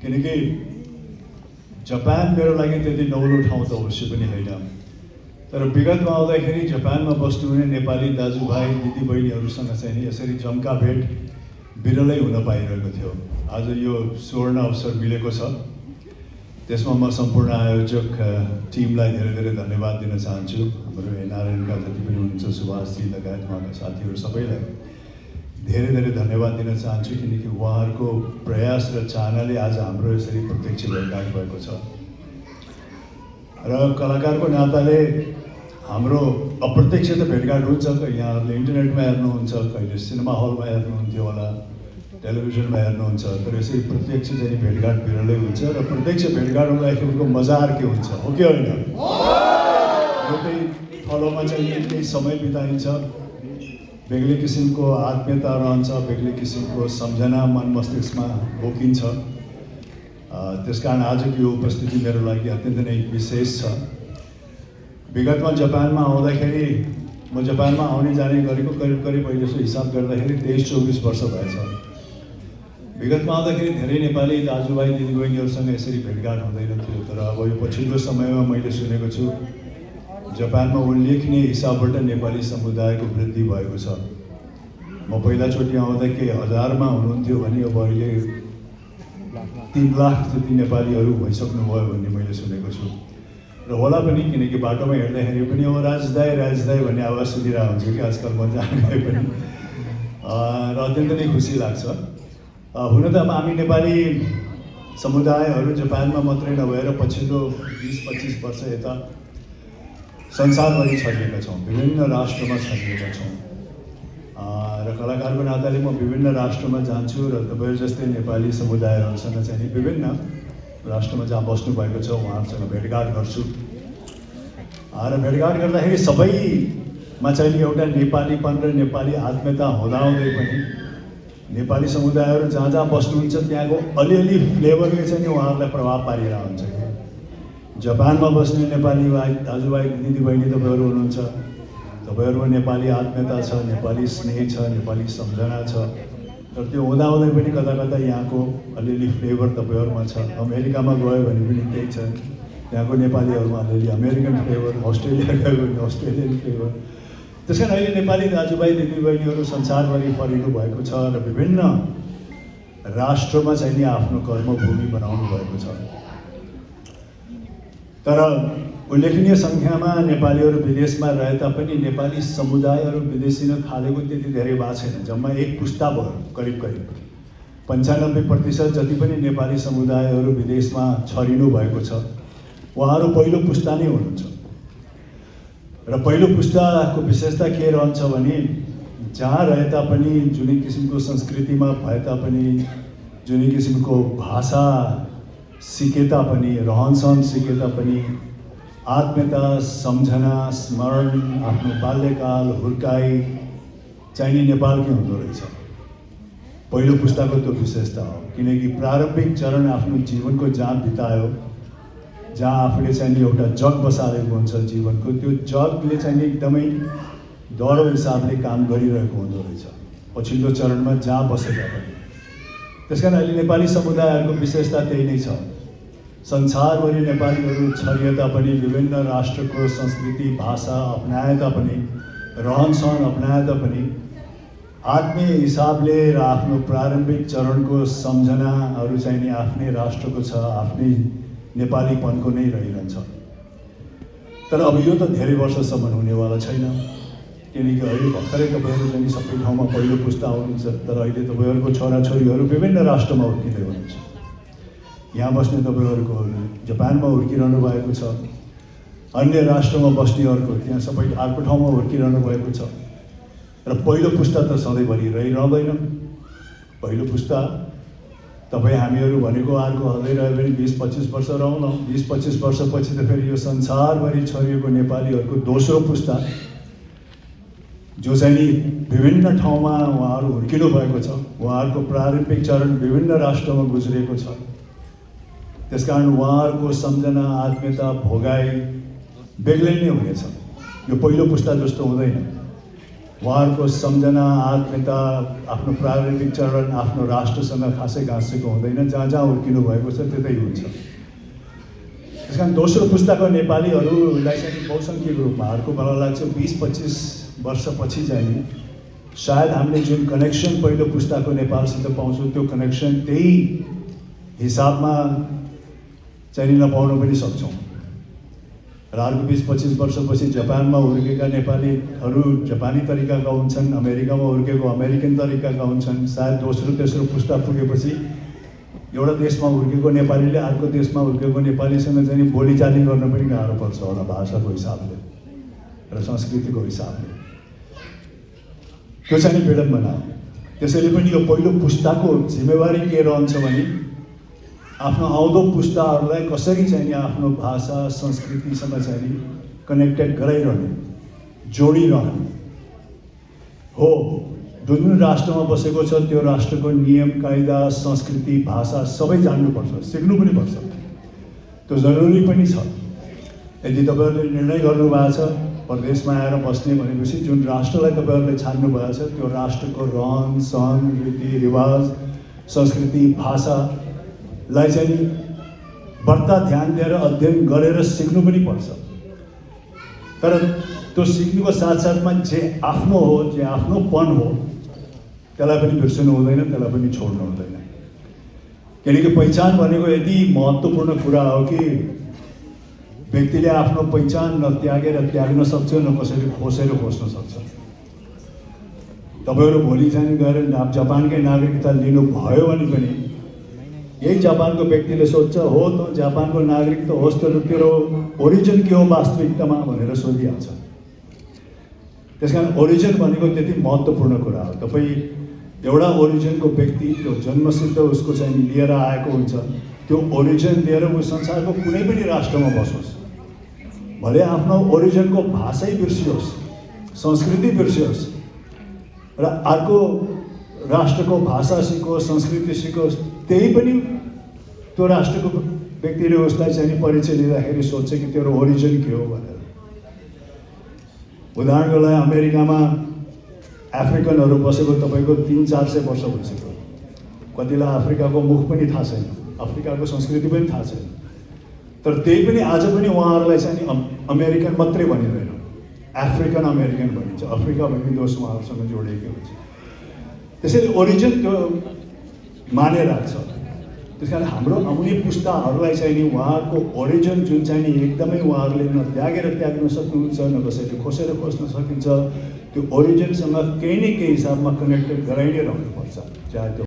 किनकि जापान मेरो लागि त्यति नौलो ठाउँ त अवश्य पनि होइन, तर विगतमा आउँदाखेरि जापानमा बस्नुहुने नेपाली दाजुभाइ दिदीबहिनीहरूसँग चाहिँ नि यसरी जम्का भेट बिरलै हुन पाइरहेको थियो। आज यो स्वर्ण अवसर मिलेको छ, त्यसमा म सम्पूर्ण आयोजक टिमलाई धेरै धेरै धन्यवाद दिन चाहन्छु। हाम्रो एनआरएनका जति पनि हुनुहुन्छ सुभाषजी लगायत उहाँका साथीहरू सबैलाई धेरै धेरै धन्यवाद दिन चाहन्छु, किनकि उहाँहरूको प्रयास र चाहनाले आज हाम्रो यसरी प्रत्यक्ष भेटघाट भएको छ। र कलाकारको नाताले हाम्रो अप्रत्यक्ष त भेटघाट हुन्छ, यहाँहरूले इन्टरनेटमा हेर्नुहुन्छ, कहिले सिनेमा हलमा हेर्नुहुन्थ्यो होला, टेलिभिजनमा हेर्नुहुन्छ, तर यसरी प्रत्यक्ष चाहिँ भेटघाट बिरलै हुन्छ र प्रत्यक्ष भेटघाट हुँदाखेरिको मजा अर्कै हुन्छ, हो कि होइन? एउटै थलोमा चाहिँ केही समय बिताइन्छ, बेग्लै किसिमको आत्मीयता रहन्छ, बेग्लै किसिमको सम्झना मन मस्तिष्कमा बोकिन्छ। त्यसकारण आजको यो उपस्थिति मेरो लागि अत्यन्तै नै विशेष छ। विगतमा जापानमा आउँदाखेरि म जापानमा आउने जाने गरेको करिब अहिले यसो हिसाब गर्दाखेरि 23-24 वर्ष भएछ। विगतमा आउँदाखेरि धेरै नेपाली दाजुभाइ दिदीबहिनीहरूसँग यसरी भेटघाट हुँदैन थियो, तर अब यो पछिल्लो समयमा मैले सुनेको छु जापानमा उल्लेखनीय हिसाबबाट नेपाली समुदायको वृद्धि भएको छ। म पहिलाचोटि आउँदा केही हजारमा हुनुहुन्थ्यो भने अब अहिले 3 लाख जति नेपालीहरू भइसक्नुभयो भन्ने मैले सुनेको छु। र होला पनि, किनकि बाटोमा हिँड्दाखेरि पनि अब राजदाई राजदाई भन्ने आवाज सुनिरहेको हुन्छ कि आजकल म जहाँ गए पनि, र अत्यन्तै नै खुसी लाग्छ। हुन त अब हामी नेपाली समुदायहरू जापानमा मात्रै नभएर पछिल्लो 20-25 वर्ष यता संसारभरि छरिएका छौँ, विभिन्न राष्ट्रमा छरिएका छौँ। र कलाकारको नाताले म विभिन्न राष्ट्रमा जान्छु र तपाईँहरू जस्तै नेपाली समुदायहरूसँग चाहिँ विभिन्न राष्ट्रमा जहाँ बस्नुभएको छ उहाँहरूसँग भेटघाट गर्छु। र भेटघाट गर्दाखेरि सबैमा चाहिँ एउटा नेपालीपन र नेपाली आत्मीयता हुँदाहुँदै पनि नेपाली समुदायहरू जहाँ जहाँ बस्नुहुन्छ त्यहाँको अलिअलि फ्लेभरले चाहिँ उहाँहरूलाई प्रभाव पारिरहेको हुन्छ। जापानमा बस्ने नेपाली दाजुभाइ दिदीबहिनी तपाईँहरू हुनुहुन्छ, तपाईँहरूमा नेपाली आत्मीयता छ, नेपाली स्नेह छ, नेपाली सम्झना छ, तर त्यो हुँदाहुँदै पनि कता कता यहाँको अलिअलि फ्लेभर तपाईँहरूमा छ। अमेरिकामा गयो भने पनि त्यही छ, त्यहाँको नेपालीहरूमा अलिअलि अमेरिकन फ्लेभर, अस्ट्रेलिया गयो भने अस्ट्रेलियन फ्लेभर। त्यस कारण अहिले नेपाली दाजुभाइ दिदीबहिनीहरू संसारभरि फैलिनु भएको छ र विभिन्न राष्ट्रमा चाहिँ नि आफ्नो कर्मभूमि बनाउनु भएको छ। तर उल्लेखनीय सङ्ख्यामा नेपालीहरू विदेशमा रहे तापनि नेपाली समुदायहरू विदेशिन थालेको त्यति धेरै भएको छैन। जम्मा 1 पुस्ता भयो, करिब 95% जति पनि नेपाली समुदायहरू विदेशमा छरिनु भएको छ उहाँहरू पहिलो पुस्ता नै हुनुहुन्छ। र पहिलो पुस्ताको विशेषता के रहन्छ भने जहाँ रहे तापनि, जुनै किसिमको संस्कृतिमा भए तापनि, जुनै किसिमको भाषा सिके तापनि, रहनसहन सिके तापनि, आत्मीयता, सम्झना, स्मरण, आफ्नो बाल्यकाल, हुर्काई चाहिने नेपालकै हुँदो रहेछ। पहिलो पुस्ताको त्यो विशेषता हो, किनकि प्रारम्भिक चरण आफ्नो जीवनको जहाँ बितायो, जहाँ आफूले चाहिँ एउटा जग बसालेको हुन्छ जीवनको, त्यो जगले चाहिँ एकदमै डह्रो हिसाबले काम गरिरहेको हुँदो रहेछ पछिल्लो चरणमा जहाँ बसेका पनि। त्यस कारण अहिले नेपाली समुदायहरूको विशेषता त्यही नै छ। संसारभरि नेपालीहरू छरिए तापनि, विभिन्न राष्ट्रको संस्कृति भाषा अपनाए तापनि, रहनसहन अपनाए तापनि, आत्मीय हिसाबले र आफ्नो प्रारम्भिक चरणको सम्झनाहरू चाहिँ नि आफ्नै राष्ट्रको छ, आफ्नै नेपालीपनको नै रहिरहन्छ। तर अब यो त धेरै वर्षसम्म हुनेवाला छैन, किनकि अहिले भर्खरै तपाईँहरू चाहिँ सबै ठाउँमा पहिलो पुस्ता हुनुहुन्छ, तर अहिले तपाईँहरूको छोराछोरीहरू विभिन्न राष्ट्रमा हुर्किँदै हुनुहुन्छ। यहाँ बस्ने तपाईँहरूको जापानमा हुर्किरहनु भएको छ, अन्य राष्ट्रमा बस्नेहरूको त्यहाँ सबै अर्को ठाउँमा हुर्किरहनु भएको छ। र पहिलो पुस्ता त सधैँभरि रहिरहँदैन। पहिलो पुस्ता तपाईँ हामीहरू भनेको अर्को हँदै रह्यो भने 20-25 वर्ष रहौँ न, 20-25 वर्षपछि त फेरि यो संसारभरि छरिएको नेपालीहरूको दोस्रो पुस्ता जो चाहिँ नि विभिन्न ठाउँमा उहाँहरू हुर्किनु भएको छ, उहाँहरूको प्रारम्भिक चरण विभिन्न राष्ट्रमा गुज्रिएको छ। त्यसकारण उहाँहरूको सम्झना, आत्मीयता, भोगाई बेग्लै नै हुनेछ। यो पहिलो पुस्ता जस्तो हुँदैन। उहाँहरूको सम्झना आत्मीयता आफ्नो प्रारम्भिक चरण आफ्नो राष्ट्रसँग खासै गाँसेको हुँदैन। जहाँ जहाँ हुर्किनु भएको छ त्यतै हुन्छ। त्यस कारण दोस्रो पुस्ताको नेपालीहरूलाई चाहिँ बहुसङ्ख्यक रूपमा अर्को मलाई लाग्छ 20-25 वर्षपछि चाहिँ सायद हामीले जुन कनेक्सन पहिलो पुस्ताको नेपालसित पाउँछौँ त्यो कनेक्सन त्यही हिसाबमा चाहिँ नपाउन पनि सक्छौँ। र अर्को 20-25 वर्षपछि जापानमा हुर्केका नेपालीहरू जापानी तरिकाका हुन्छन्, अमेरिकामा हुर्केको अमेरिकन तरिकाका हुन्छन्। सायद दोस्रो तेस्रो पुस्ता पुगेपछि एउटा देशमा हुर्केको नेपालीले अर्को देशमा हुर्केको नेपालीसँग चाहिँ बोलीचाली गर्न पनि गाह्रो पर्छ होला भाषाको हिसाबले र संस्कृतिको हिसाबले। त्यो चाहिँ विडम्बना हो। त्यसैले पनि यो पहिलो पुस्ताको जिम्मेवारी के रहन्छ भने आफ्नो आउँदो पुस्ताहरूलाई कसरी चाहिँ आफ्नो भाषा संस्कृतिसँग चाहिँ कनेक्टेड गराइरहने, जोडिरहने हो। जुन राष्ट्रमा बसेको छ त्यो राष्ट्रको नियम कायदा संस्कृति भाषा सबै जान्नुपर्छ, सिक्नु पनि पर्छ। त्यो जरुरी पनि छ। यदि तपाईँहरूले निर्णय गर्नुभएको छ परदेशमा आएर बस्ने भनेपछि जुन राष्ट्रलाई तपाईँहरूले छान्नु भएको छ त्यो राष्ट्रको रहन सहन रीतिरिवाज संस्कृति भाषालाई चाहिँ बढ्ता ध्यान दिएर अध्ययन गरेर सिक्नु पनि पर्छ। तर त्यो सिक्नुको साथसाथमा जे आफ्नो हो, जे आफ्नोपन हो त्यसलाई पनि बिर्सनु हुँदैन, त्यसलाई पनि छोड्नु हुँदैन। किनकि पहिचान भनेको यति महत्त्वपूर्ण कुरा हो कि व्यक्तिले आफ्नो पहिचान न त्यागेर त्याग्न सक्छ न कसैले खोसेर खोस्न सक्छ। तपाईँहरू भोलि चाहिँ गएर जापानकै नागरिकता लिनुभयो भने पनि यही जापानको व्यक्तिले सोध्छ हो त जापानको नागरिक त होस् तर तेरो ओरिजिन के हो वास्तविकतामा भनेर सोधिहाल्छ। त्यस कारण ओरिजिन भनेको त्यति महत्त्वपूर्ण कुरा हो। तपाईँ एउटा ओरिजिनको व्यक्ति त्यो जन्मसिद्ध उसको चाहिँ लिएर आएको हुन्छ, त्यो ओरिजिन लिएर ऊ संसारको कुनै पनि राष्ट्रमा बसोस्, भले आफ्नो ओरिजिनको भाषै बिर्सियोस्, संस्कृति बिर्सियोस् र अर्को राष्ट्रको भाषा सिकोस्, संस्कृति सिकोस्, त्यही पनि त्यो राष्ट्रको व्यक्तिले उसलाई चाहिँ परिचय दिँदाखेरि सोध्छ कि तेरो ओरिजिन के हो भनेर। उदाहरणको लागि अमेरिकामा अफ्रिकनहरू बसेको तपाईँको 300-400 वर्ष भइसक्यो। कतिलाई अफ्रिकाको मुख पनि थाहा छैन, अफ्रिकाको संस्कृति पनि थाहा छैन। तर त्यही पनि आज पनि उहाँहरूलाई चाहिँ अमेरिकन मात्रै भनिँदैन, अफ्रिकन अमेरिकन भनिन्छ। अफ्रिका भन्ने दोष उहाँहरूसँग जोडिएकै हुन्छ। त्यसैले ओरिजिन त्यो माने राख्छ। त्यस कारण हाम्रो आउने पुस्ताहरूलाई चाहिँ नि उहाँहरूको ओरिजिन जुन चाहिँ नि एकदमै उहाँहरूले न त्यागेर त्याग्न सक्नुहुन्छ न कसैले खोसेर खोस्न सकिन्छ, त्यो ओरिजिनसँग केही न केही हिसाबमा कनेक्टेड गराइ नै रहनुपर्छ। चाहे त्यो